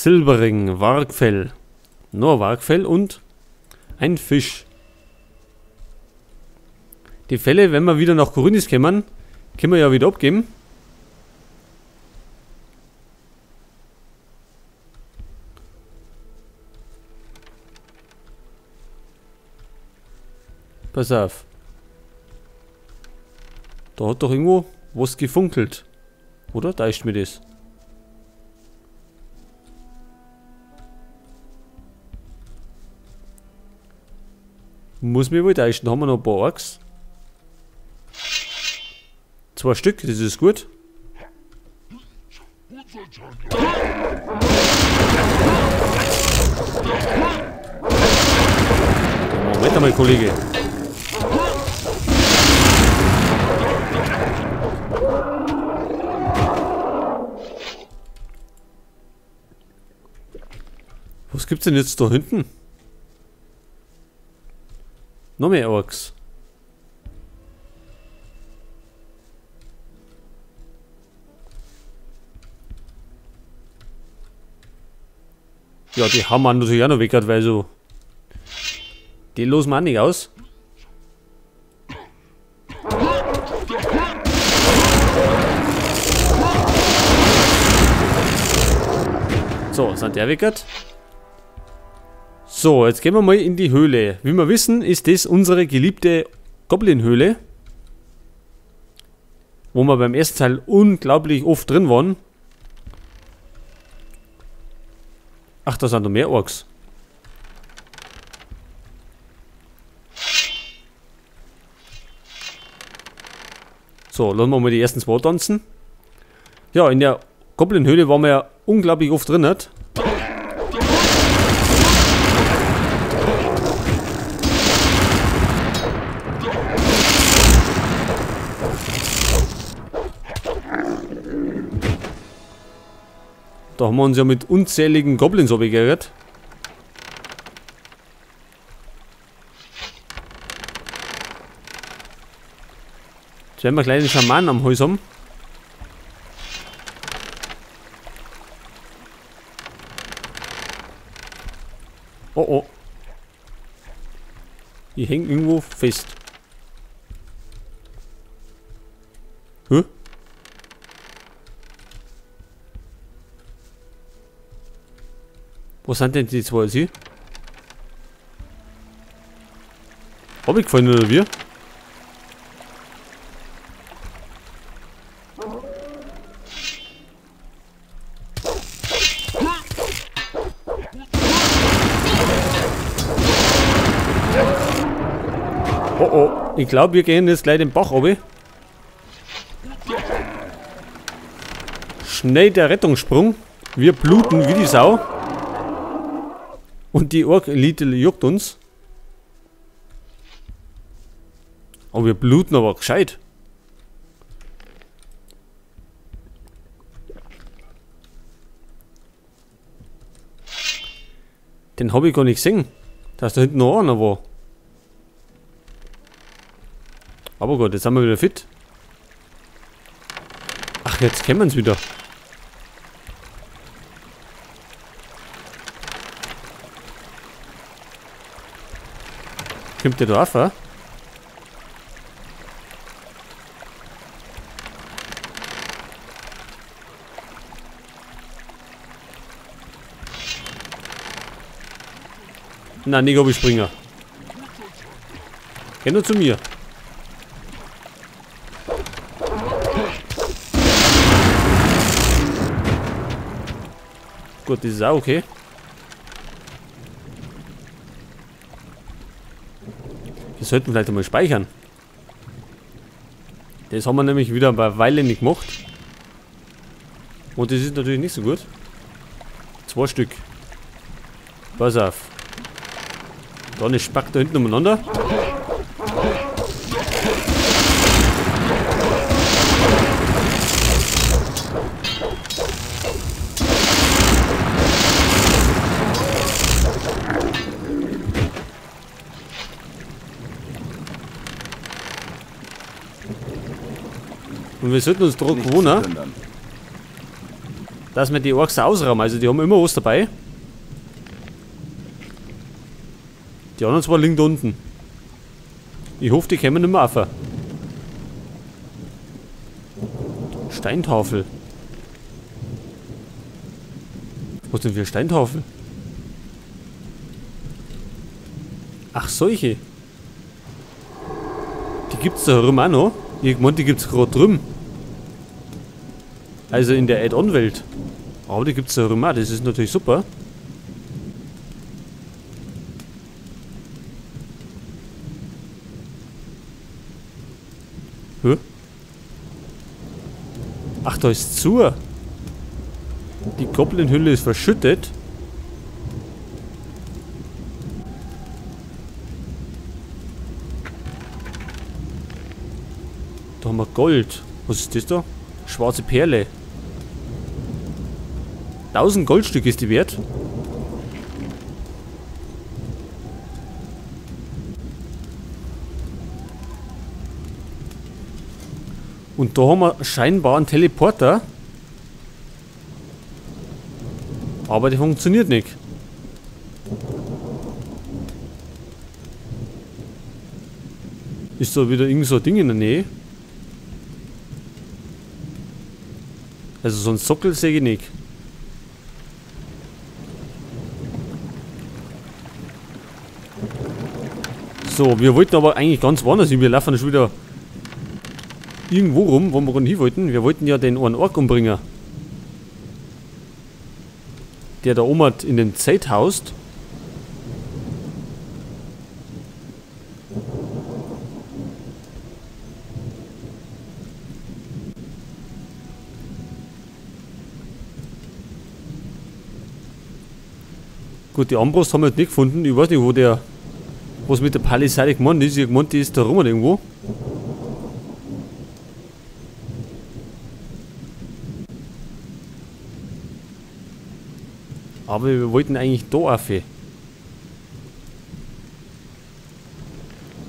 Silberring, Wargfell. Nur Wargfell und ein Fisch. Die Felle, wenn wir wieder nach Khorinis kommen, können wir ja wieder abgeben. Pass auf. Da hat doch irgendwo was gefunkelt. Oder? Da ist mir das. Muss mir wohl täuschen. Da haben wir noch ein paar Orks. 2 Stück, das ist gut. Moment einmal, Kollege. Was gibt's denn jetzt da hinten? Noch mehr Orks. Ja, die haben wir natürlich auch noch weg, weil so. Die losen wir auch nicht aus. So, sind der weg. So, jetzt gehen wir mal in die Höhle. Wie wir wissen, ist das unsere geliebte Goblin-Höhle, wo wir beim ersten Teil unglaublich oft drin waren. Ach, da sind noch mehr Orks. So, lassen wir mal die ersten 2 tanzen. Ja, in der Goblin-Höhle waren wir ja unglaublich oft drin, nicht? Da haben wir uns ja mit unzähligen Goblins abgeärgert. Jetzt werden wir einen kleinen Schaman am Hals haben. Oh oh. Ich häng irgendwo fest. Hä? Wo sind denn die zwei jetzt hier? Hab ich gefallen oder wie? Oh oh, ich glaube, wir gehen jetzt gleich den Bach runter. Schnell der Rettungssprung. Wir bluten wie die Sau. Und die Ork-Elite juckt uns. Aber wir bluten aber gescheit. Den habe ich gar nicht gesehen. Dass da hinten noch einer war. Aber gut, jetzt sind wir wieder fit. Ach, jetzt kennen wir uns wieder. Kommt der da auf, oder? Nein, nicht ob ich springe. Geh nur zu mir. Gut, das ist auch okay. Wir sollten vielleicht einmal speichern. Das haben wir nämlich wieder bei Weile nicht gemacht. Und das ist natürlich nicht so gut. 2 Stück. Pass auf. Da eine Spack da hinten umeinander. Und wir sollten uns Draconer. Dass wir die Orks ausrauben. Also die haben immer was dabei. Die anderen zwei liegen da unten. Ich hoffe, die kommen nicht mehr auf. Steintafel. Was denn für eine Steintafel? Ach, solche. Die gibt's da herum auch noch. Ich meine, die gibt's gerade drüben. Also in der Add-on-Welt. Aber die gibt's da herum auch. Das ist natürlich super. Hä? Ach, da ist zu. Die Goblin-Hülle ist verschüttet. Da haben wir Gold. Was ist das da? Schwarze Perle. 1000 Goldstück ist die wert. Und da haben wir scheinbar einen Teleporter. Aber der funktioniert nicht. Ist da wieder irgend so ein Ding in der Nähe? Also so ein Sockel sehe ich nicht. So, wir wollten aber eigentlich ganz woanders hin. Wir laufen schon wieder irgendwo rum, wo wir hin wollten. Wir wollten ja den einen Ork umbringen. Der da oben in dem Zelt haust. Gut, die Armbrust haben wir jetzt nicht gefunden. Ich weiß nicht, wo der, was mit der Palisade gemeint ist. Ich gemeint, die ist da rum irgendwo. Aber wir wollten eigentlich da auf.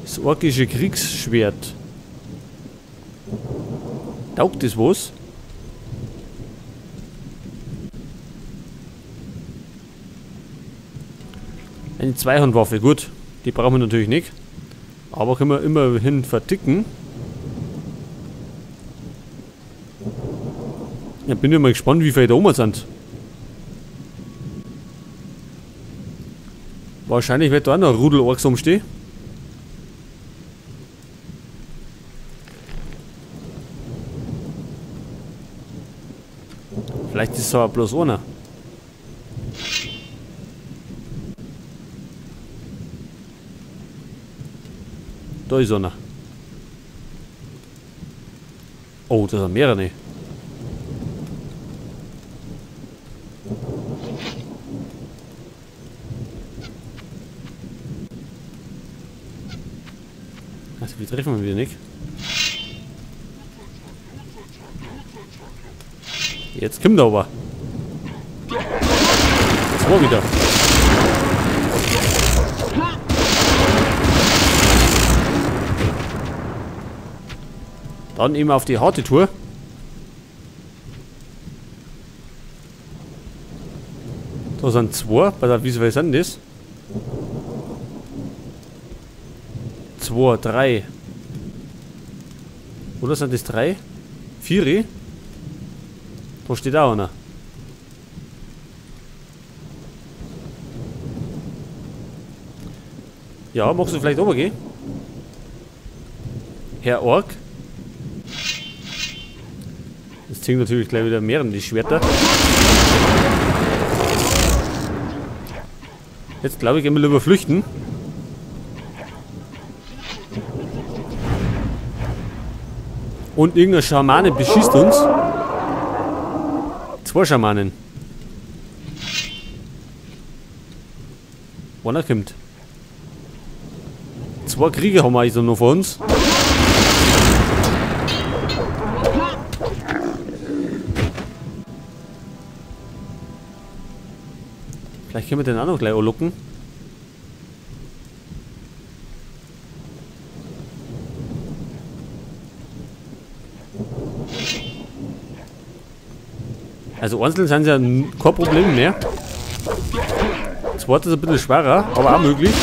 Das orkische Kriegsschwert. Taugt das was? Eine Zweihandwaffe, gut. Die brauchen wir natürlich nicht. Aber können wir immerhin verticken. Ja, bin ich mal gespannt, wie viele da oben sind. Wahrscheinlich wird da auch noch ein Rudel Orks umstehen. Vielleicht ist es aber bloß einer. Da ist einer. Oh, da sind mehrere. Also, wir treffen wir wieder nicht. Jetzt kommt er aber. Zwei wieder. Dann eben auf die harte Tour. Da sind zwei. Pass auf, wie viele sind das? 2, 3. Oder sind das 3? 4? Da steht auch einer. Ja, magst du vielleicht runtergehen? Herr Ork. Jetzt ziehen natürlich gleich wieder mehrere die Schwerter. Jetzt glaube ich, gehen wir lieber flüchten. Und irgendein Schamane beschießt uns. 2 Schamanen. Einer kommt. 2 Krieger haben wir also noch vor uns. Vielleicht können wir den auch noch gleich anlocken. Also einzeln sind sie ja kein Problem mehr. Zweites ist ein bisschen schwerer, aber auch möglich.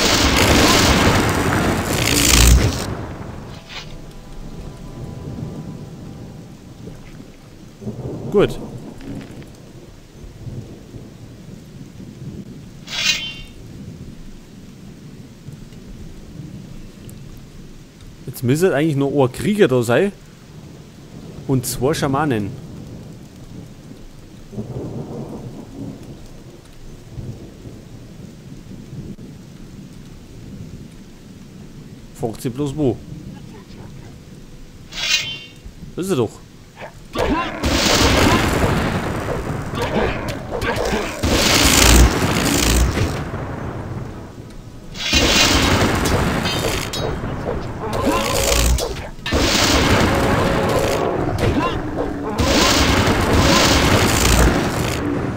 Gut. Jetzt müsste eigentlich nur ein Krieger da sein. Und zwei Schamanen. Fragt sie bloß wo. Das ist er doch.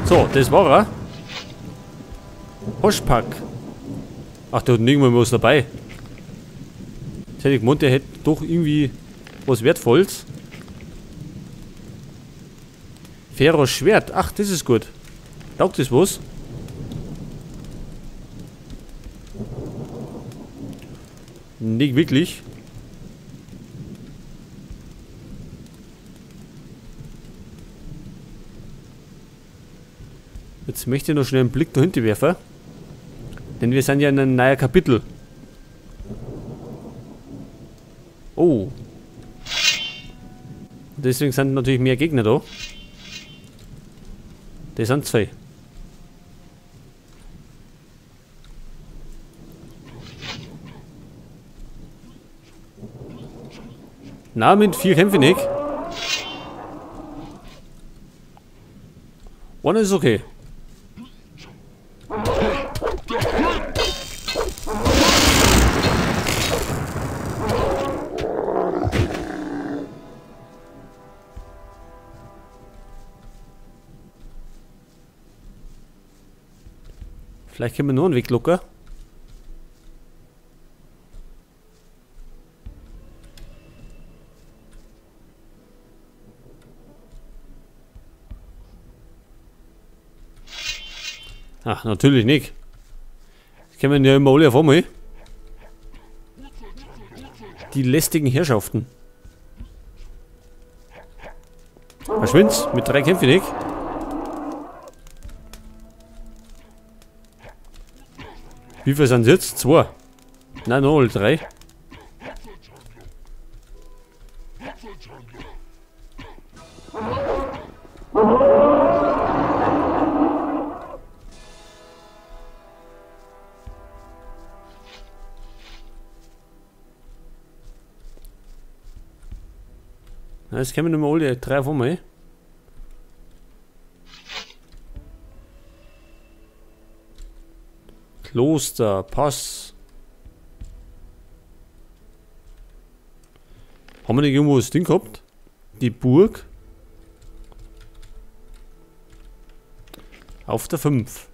So, das war er. Hoschpack. Ach, der hat nirgendwo was dabei. Jetzt hätte ich gemeint, der hätte doch irgendwie was Wertvolles. Feros Schwert. Ach, das ist gut. Taugt das was? Nicht wirklich. Jetzt möchte ich noch schnell einen Blick dahinter werfen. Denn wir sind ja in einem neuen Kapitel. Oh. Deswegen sind natürlich mehr Gegner da. Das sind zwei. Na, mit 4 kämpfe ich nicht. One ist okay. Vielleicht können wir nur einen Weg locker. Ach, natürlich nicht. Das kennen wir ja immer alle auf einmal. Die lästigen Herrschaften. Verschwind's, mit 3 kämpfe ich nicht. Wie viel sind es jetzt? 2. Nein, 0, 3. Das können wir nicht mehr alle 3 auf einmal. Kloster, Pass. Haben wir nicht irgendwo das Ding gehabt? Die Burg. Auf der 5.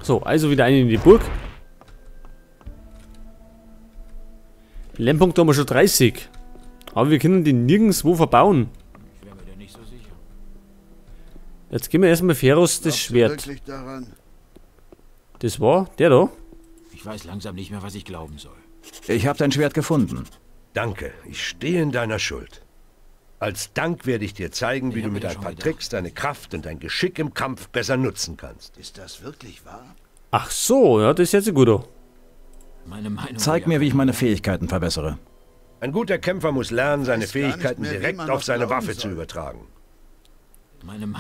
So, also wieder eine in die Burg. Lernpunkt haben wir schon 30. Aber wir können die nirgendwo verbauen. Ich wäre mir da nicht so sicher. Jetzt geben wir erstmal Feros das Schwert. Das war der da. Ich weiß langsam nicht mehr, was ich glauben soll. Ich habe dein Schwert gefunden. Danke, ich stehe in deiner Schuld. Als Dank werde ich dir zeigen, wie du mit ein paar Tricks deine Kraft und dein Geschick im Kampf besser nutzen kannst. Ist das wirklich wahr? Ach so, ja, das ist jetzt ein guter. Meine Meinung. Zeig mir, wie ich meine Fähigkeiten verbessere. Ein guter Kämpfer muss lernen, seine Fähigkeiten direkt auf seine Waffe zu übertragen.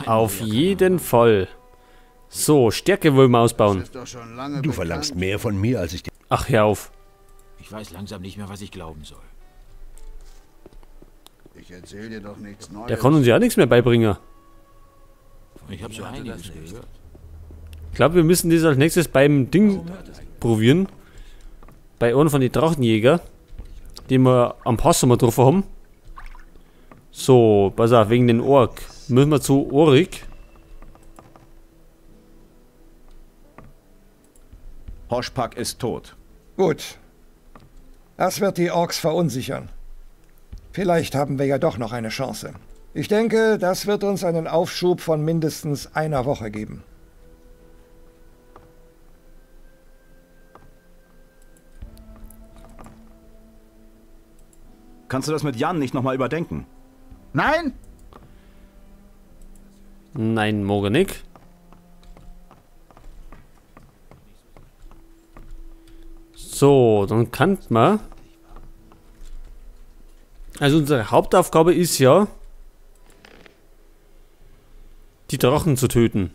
Auf jeden Fall. So, Stärke wollen wir ausbauen. Du verlangst mehr von mir, als ich dir... Ach, hör auf. Ich weiß langsam nicht mehr, was ich glauben soll. Ich erzähl dir doch nichts Neues. Der kann uns ja auch nichts mehr beibringen. Ich habe so einiges gehört. Ich glaube, wir müssen das als nächstes beim Ding probieren. Bei einem von den Drachenjäger, den wir am Pass mal drauf haben. So, pass auf, wegen den Ork. Müssen wir zu Orik. Hoschpak ist tot. Gut. Das wird die Orks verunsichern. Vielleicht haben wir ja doch noch eine Chance. Ich denke, das wird uns einen Aufschub von mindestens einer Woche geben. Kannst du das mit Jan nicht nochmal überdenken? Nein! Nein, morgen nicht. So, dann kann man... Also unsere Hauptaufgabe ist ja, die Drachen zu töten.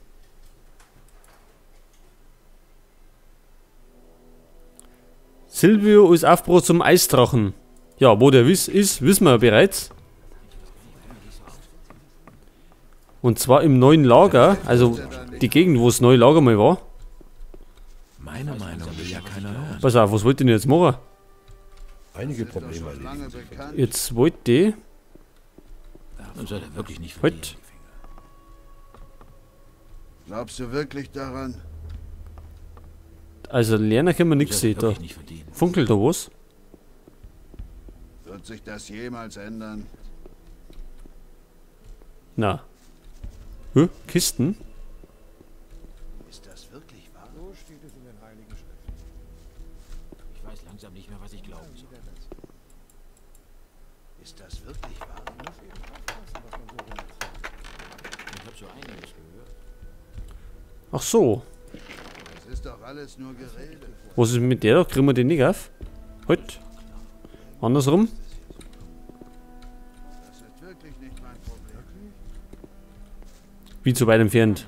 Silvio ist Aufbruch zum Eisdrachen. Ja, wo der ist, wissen wir bereits. Und zwar im neuen Lager, also die Gegend, wo das neue Lager mal war. Meine Meinung will ja keiner hören. Pass auf, was wollt ihr denn jetzt machen? Einige Probleme erledigen. Jetzt wollte ich. Das hat er wirklich nicht verdient. Glaubst du wirklich daran? Also lernen können wir nichts sehen da. Funkelt da was? Wird sich das jemals ändern? Na. Hä? Kisten? Ist das wirklich wahr? So steht es in den Heiligen Schriften. Ich weiß langsam nicht mehr, was ich glauben soll. Ist das wirklich wahr? Ich habe so einiges gehört. Ach so. Das ist doch alles nur Gerede. Was ist mit der da? Kriegen wir den nicht auf? Halt. Andersrum. Das ist wirklich nicht mein Problem. Wie zu weit entfernt.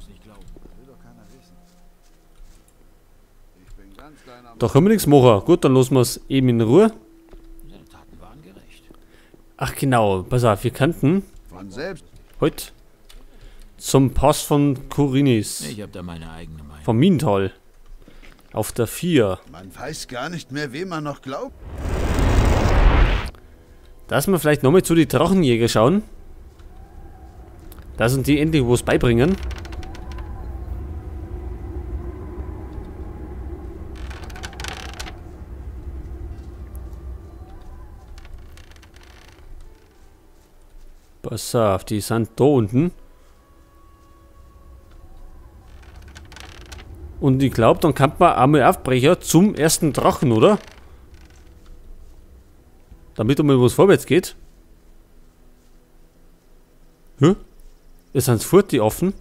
Da können wir nichts machen. Gut, dann lassen wir es eben in Ruhe. Seine Taten waren gerecht. Ach genau, pass auf, wir könnten Von selbst heute zum Pass von Khorinis. Ich habe da meine eigene Meinung. Vom Minental. Auf der 4. Man weiß gar nicht mehr, wem man noch glaubt. Dass wir vielleicht nochmal zu den Drachenjäger schauen. Da sind die endlich was beibringen. Pass auf, die sind da unten. Und ich glaube, dann kann man einmal aufbrechen zum ersten Drachen, oder? Damit einmal was vorwärts geht. Hä? Es sind fort die offen.